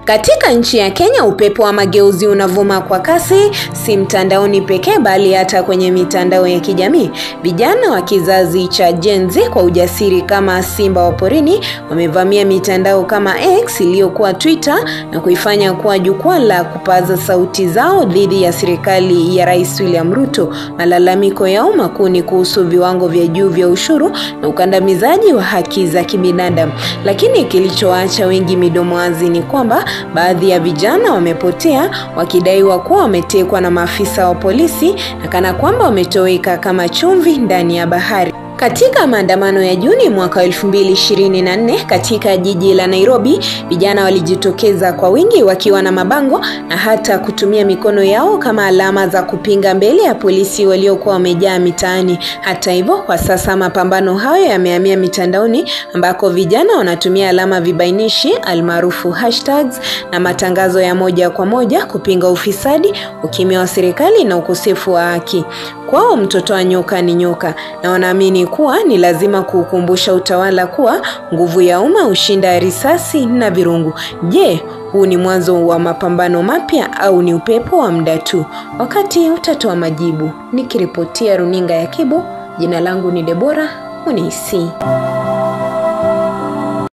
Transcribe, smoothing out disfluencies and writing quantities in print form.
Katika nchi ya Kenya, upepo wa mageuzi unavuma kwa kasi, si mtandaoni pekee bali hata kwenye mitandao ya kijamii. Vijana wa kizazi cha Gen Z kwa ujasiri kama simba wa porini wamevamia mitandao kama X iliyokuwa Twitter na kuifanya kuwa jukwaa la kupaza sauti zao dhidi ya serikali ya Rais William Ruto. Malalamiko yao makuu ni kuhusu viwango vya juu vya ushuru na ukandamizaji wa haki za kibinadamu. Lakini kilichoacha wengi midomo wazi ni kwamba baadhi ya vijana wamepotea wakidaiwa kuwa wametekwa na maafisa wa polisi na kana kwamba wametoweka kama chumvi ndani ya bahari. Katika maandamano ya Juni mwaka 2024 katika jiji la Nairobi, vijana walijitokeza kwa wingi wakiwa na mabango na hata kutumia mikono yao kama alama za kupinga mbele ya polisi waliokuwa wamejaa mitaani. Hata hivyo, kwa sasa mapambano hayo yamehamia mitandaoni ambako vijana wanatumia alama vibainishi almaarufu hashtags na matangazo ya moja kwa moja kupinga ufisadi, ukimya wa serikali na ukosefu wa haki. Kwao mtoto wa nyoka ni nyoka, na wanaamini kuwa ni lazima kuukumbusha utawala kuwa nguvu ya umma hushinda risasi na virungu. Je, huu ni mwanzo wa mapambano mapya au ni upepo wa muda tu? Wakati utatoa majibu. Nikiripotia runinga ya Kibu, jina langu ni Debora Munisi.